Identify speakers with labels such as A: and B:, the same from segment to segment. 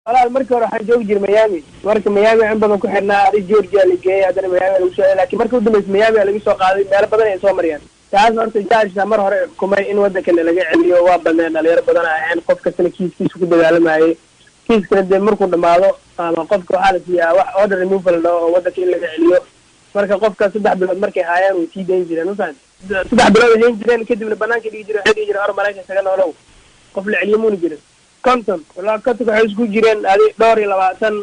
A: Walaal, markii hore waxaan joogi jiray Miami. Marka Miami in badan ku xirnaa, adi Georgia la geeyay, haddana Miami lagu soo, laakiin marka udambeysa Miami laga soo qaaday. Meelo badan ay soo mariyaan. Taas horta judge mar hore xukumay in waddankana laga celiyo. Waa badneen, dhalinyaro badan ahayn, qof kastana kiiskiisa ku dagaalamayay. Kiiskana dee markuu dhamaado ama qofka waxaa la siiyaa wax order removal dhaho oo waddanka in laga celiyo. Marka qofka 3 bilood markay haayaan way sii dayn jireen, mafahant? 3 bilood ay hayn jireen, kadibna banaanka dhigi jireen. Waxay dhigi jireen, "Or Maraykan isaga noolow." Qof la celiyo muna jirin. 50 walaa, 50-ka waxay isku jireen adi dhowr iyo labaatan.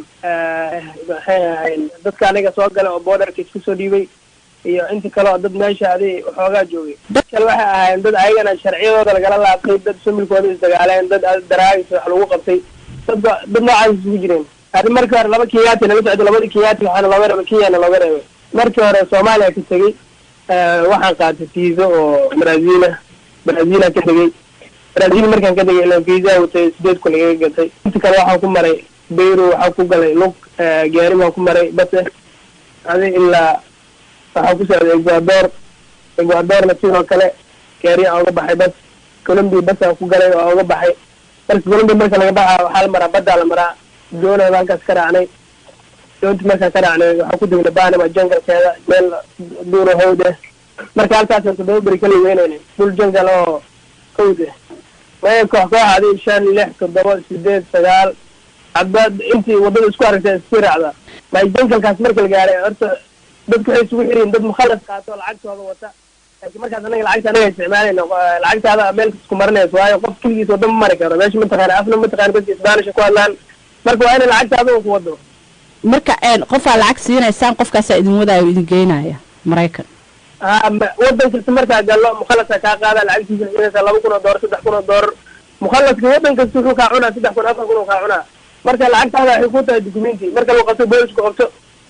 A: Maxay ahayn dadka aniga soo galay oo borderka isku soo dhiibay iyo inta kale oo dad meesha adi waxoogaa joogay. Dad kale waxay ahaayeen dad ayagana sharciyadooda lagala laabtay, dad familkooda isdagaaleen, dad drugs wax lagu qabtay, dad noocaas isugu jireen. Adi markii hore laba Kenyaati nala socday. Labadii Kenyaati waxaana looga reebay, Kenyana looga reebay. Markii hore Soomaaliya ka tegey, waxaan qaatay visa oo Brazil ah. Brazil aan ka tegey. Brazil markaan ka tegay, ilan visa watay, 8,000 igaga gatay. Inta kale waxaan ku maray Peru, waxaan ku galay lug, gaari baan ku maray base adi ilaa waxaan ku socday Ecuador. Ecuadorna sidoo kale gaari aan uga baxay bas. Colombia bas aan ku galay oo aan uga baxay. Marka Colombia marka laga baxaa waxaa la maraa baddaa la maraa. Doona baan halkaas ka raacnay. Doonti markaan ka raacnay waxaan ku degnay Panama junglekeeda, meel duuro hawd ah. Marka halkaasaan 7 beri kala weynaynay, dhul jungle oo hawd ah. Maya, koox koox adi, shan, lix, toddoba, sideed, sagaal, hadba intii waddada isku aragtay isku raacda. May, junglekaas marka la gaaray horta dadku waxay isugu xiriyin dad mukhalas qaato, lacagtooda wata. Laakiin markaas anaga lacagta anaga isticmaalayna, lacagtaada meel isku marinayso, waayo qof keligiis wadda ma mari karo meesha. Mataqaana afna, mataqaana dadka Isbaanisha ku hadlaan. Marka waa inay lacagtaada ku wado.
B: Marka qofaa lacag siinaysaan, qofkaasaa idin wadaayo, idin geynaya Maraykan?
A: Ha, wadan kasta markaa gallo mukhalasa kaa qaada, lacagtiisa siinaysa, $2,000, $3,000. Mukhalaska wadan kasta wuxuu kaa cunaa 3,000, 4,000 uu kaa cunaa. Marka lacagtaada waxay ku tahay documenti. Marka lagu qabto, boolisku qabto,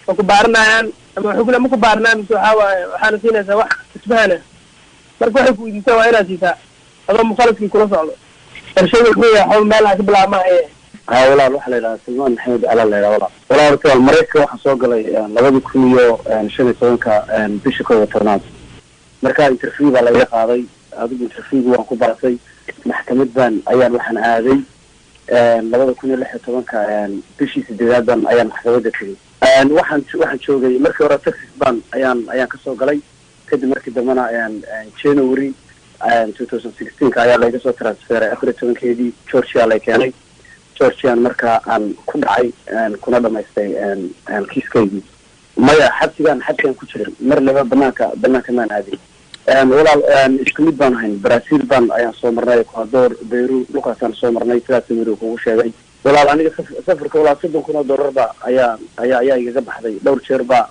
A: waa ku baaranayaan ama waxay kule ma ku baaranayaan, mise waxaa waaye waxaana siinaysaa wax isbahana. Marka waxay ku weydiisaa waa inaad siisaa adoo mukhalaskii kula socdo. Qorshada wuxuu yahay xob meel ha ka bilaabma.
C: Ha walaal, waxaa la yidhaha Salmaan Maxamed Cala la yidhaha. Walaal, horta walaal, Maraykanka waxaa soo galay 2015-ka bisha 11-aad. Marka interview baa laga qaaday. Adigu interviewgu waan ku baasay. Maxkamad baan ayaan waxaan aaday 2016-ka bishii sideedaad baan ayaan maxkamadda tegey. Waxaan joogay markii hore Texas baan ayaan kasoo galay. Kadib markii dambena January 2016-ka ayaa layga soo transferay, 14-keedii Georgia lay keenay. Georgian markaa aan ku dhacay kuna dhamaystay kiiskaygii. Maya, xabsigaan ku jiray, mar laba banaanka maan aadin. Walaal, isku mid baan ahayn. Brazil baan ayaan soo marnay, Ecuador, Peru, dhulkaasaan soo marnay, sidaas Miri kugu sheegay. Walaal, aniga safarka walaal $30,000 ba ayaa igaga baxday dhowr jeer ba.